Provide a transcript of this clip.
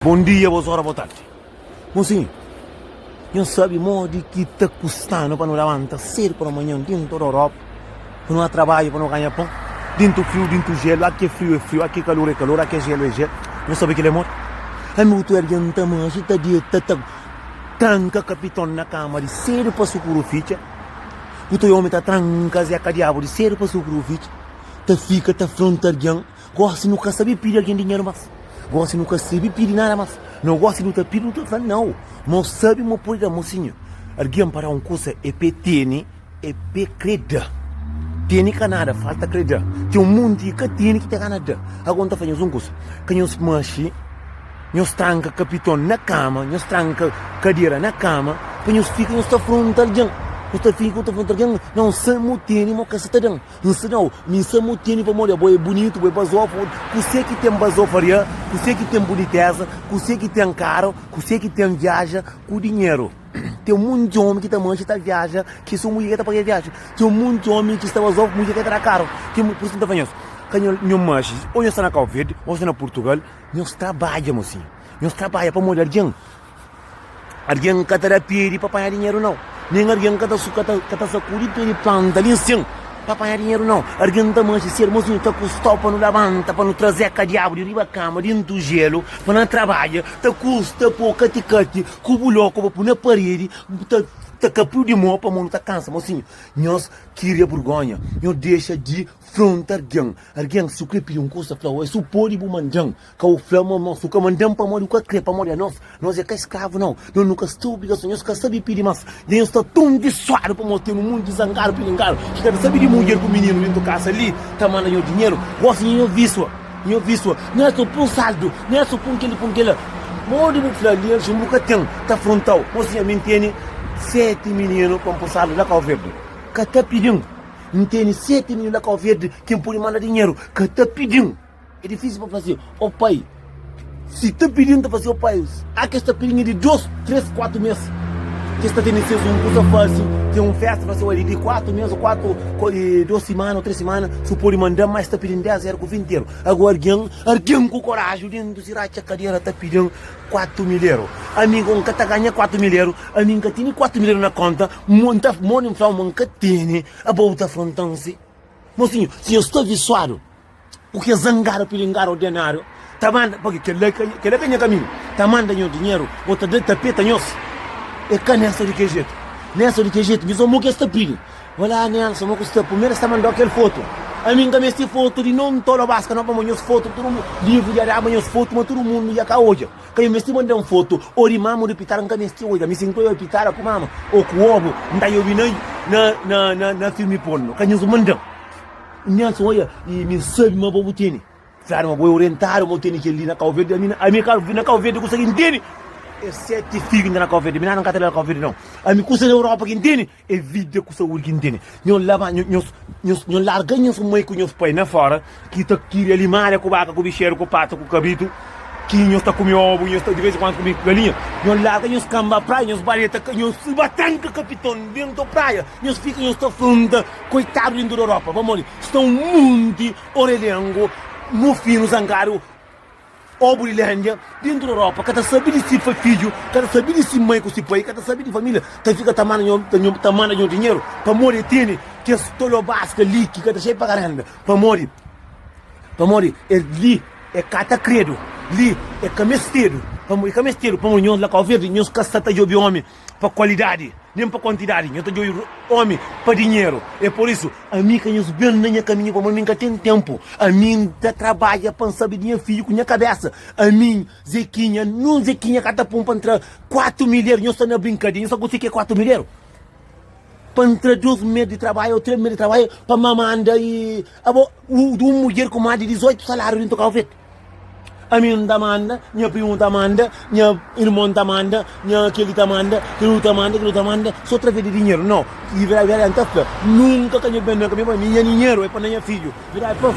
Bom dia, bos ora, bo tardi. Mosinhu, nhos sabe modi ki ta kusta-nu pa nu labanta sedu pa manhan dintu di Europa, pa nu ba trabadja, pa nu ganha pon, dintu friu, dintu jelu, a ki é friu é friu, a ki é kalor é kalor, a ki é jelu é jelu. Nhos sabe kila é modi? Ami ku tu algen ta manxe, ta deta, ta tranka kapiton na kama di sedu pa sukuru fitxa, ku tu omi ta tranka zeka diabu di sedu pa sukuru fitxa, ta fika ta fronta algen. Gosi nu ka sabe pidi algen dinheru mas. Gosi nu ka sabe pidi nada mas. No gosi nu ta pidi nu ta fla nau. Ma u sabe ma u pode da. Mosinhu, algen pa da un kusa e pe tene, e pe kre da. Tene ka nada, falta kre da. Ten un monti ki ka tene ki ta gana da. Agora N ta fla nhos un kusa, ka nhos maxi, nhos tranka kapiton na kama, nhos tranka kadera na kama, pa nhos fika nhos ta fronta algen. Nhos ta fika nhos ta fronta algen, nau, N sa ma u tene ma u ka sa ta da-m. N nsinau, mi N sa mutini pamodi abo é bunitu, bo é bazofa, kusé ki ten bazofaria, kusé ki ten buniteza, kusé ki ten karu, kusé ki ten viaja ku dinheru. Ten munti omi ki ta manxe ta viaja ki so mudjer ki ta paga viaja. Ten munti omi ki sta bazofa mudjer ki ta da karu. Ten pur isu N ta fla nhos, ka nho nho manxe, ô nho sta na Kau Verdi, ô sta na Purtugal, nhos trabadja mosinhu, nhos trabadja pamodi algen. Algen ka ta da pedi pa panha dinheru nau. Nen algen ka ta ka ta sakudi pedi planta li nsin pa panha dinheru nau. Algen ta manxe sedu, mosinhu ta kustau pa nu labanta pa nu traze kadiabu di riba kama dintu jelu pa na trabadja ta kusta po katikati ku buloku pa pu na paredi ta ta kapriu di mo pamo nu ta kansa. Mosinhu nhos kiria burgonha nhos dexa di fronta algen. Algen si bu kre pidi un kusa fla-u, es su podi bu manda-m. Ka bu fla ma nos, bu ka manda-m pamodi bu ka kre, pamodi anos, nos é ka skravu nau, nos nu ka sta obrigason, nhos ka sabe pidi mas, dja nhos sta ton visuadu pamodi ten un monti zangadu pilingadu ki ka ta sabe di mudjer ku mininu dentu kasa li ta manda nhos dinheru, gosi nha nhos visua, nhos visua, Nelson pun saldu, Nelson pun keli pun kela, modi bu fla Nelson bu ka ten, ta frontau, mosi ami N tene 7 mininu pa N pun saldu la Kau Verdi, ka ta pidin, N tene 7 mininu la Kau Verdi ki N pudi manda dinheru, ka ta pidin. É difísil pa fla si, Ó pai, si ta pidi-m, ta fla si, Ó pai, a kes ta pidi-m é di dôs, três, kuatu mês ki es ta tene ses un kuza fase, ten un festa, fla si, Ó, é di kuatu mês ô kuatu, dôs simana ô três simana, si bu pode manda-m, má es ta pidi-m dés éru ku 20 éru. Agora algen, algen ku koraji dentu si ratxa kadera ta pidi-m 4000 éru. Ami N ka ta ganha 4000 éru, ami N ka tene 4000 éru na konta, mo N ta, modi N fla-u ma N ka tene, abo bu ta fronta-m si? Mosinhu, si nhos sta visuadu. Ku kes zangadu pilingadu ordináriu ta manda pake kel-la kel-la ka nha kaminhu ta manda nhos dinheru ô ta da ta peta nhos é ka Nelson di kel jetu Nelson di kel jetu nhos mo ki es ta pidi olá Nelson mo ku sta primeru es ta mandau kel fotu ami N ka meste fotu di non tolobaska no pamodi nhos fotu tudu mundu livru dja daba nhos fotu ma tudu mundu dja ka odja ka nhos meste manda-m fotu ô di mama ô di pitara N ka meste odja ami si N ta odja pitara ku mama ô ku obu N ta obi na na na na firmi porno ka nhos manda-m. Nelson, oia, i mi sabi ma bo bu tene. Fladu ma bo é orientadu, ma bu tene kel li na Kau Verdi. Ami, ami na Kau Verdi kusa ki N tene é seti fiju ki N ten na Kau Verdi. Mi nada N ka ta leba Kau Verdi nau. Ami kusa na Europa ki N tene é vida ku saúdi ki N tene. Nho laba, nho, nho, nho larga nhos mai ku nhos pai na fora ki ta kiria limaria ku baka ku bixeru ku patu ku kabritu ki nhos ta kume obu, nhos ta di vez en kuandu kume galinha. Nho larga nhos kamba praia, nhos ba deta, nhos ba tranka kapiton dentu praia, nhos fika nhos ta fronta. Koitadu di tudu Europa, pamodi sta un munti orelengu, mufinu, zangadu, obu di lendia dintu di Europa, ka ta sabi di si fidju, ka ta sabi di si mai ku si pai, ka ta sabi di familia, ta fika ta manda nho, ta manda nho dinheru, pamodi e tene kes tolobaska li ki ka ta xei paga renda, pamodi, pamodi es li e ka ta kredu, li e ka mestedu, pamodi e ka mestedu, pamodi nhos la Kau Verdi, nhos ka sta ta djobi omi pa kualidadi, nen pa kuantidadi, nho ta djobi omi pa dinheru. É por isu, ami ka nhos ben na nha kaminhu, pamodi mi N ka ten tenpu. Ami N ta trabadja pa N sabe di nha fidju ku nha kabesa. Ami, Zekinha, nun Zekinha ka ta pun pa N tra 4 mil eru. Nhos sta na brinkadeira, nhos ta konsigi ke 4 mil eru? Pa N tra 2 mes di trabadju ô 3 mes di trabadju pa N manda i abo un mudjer ku mas di 18 salariu dintu Kau Verdi. Ami N ta manda, nha primu ta manda, nha irmon ta manda, nha kel-li ta manda, kel otu ta manda, kel otu ta manda, so traves di dinheru. Nau, i verdadi N ta fla, nunka ka nha ben na mi, pa mi nha dinheru é pa na nha fidju. Verdadi pa.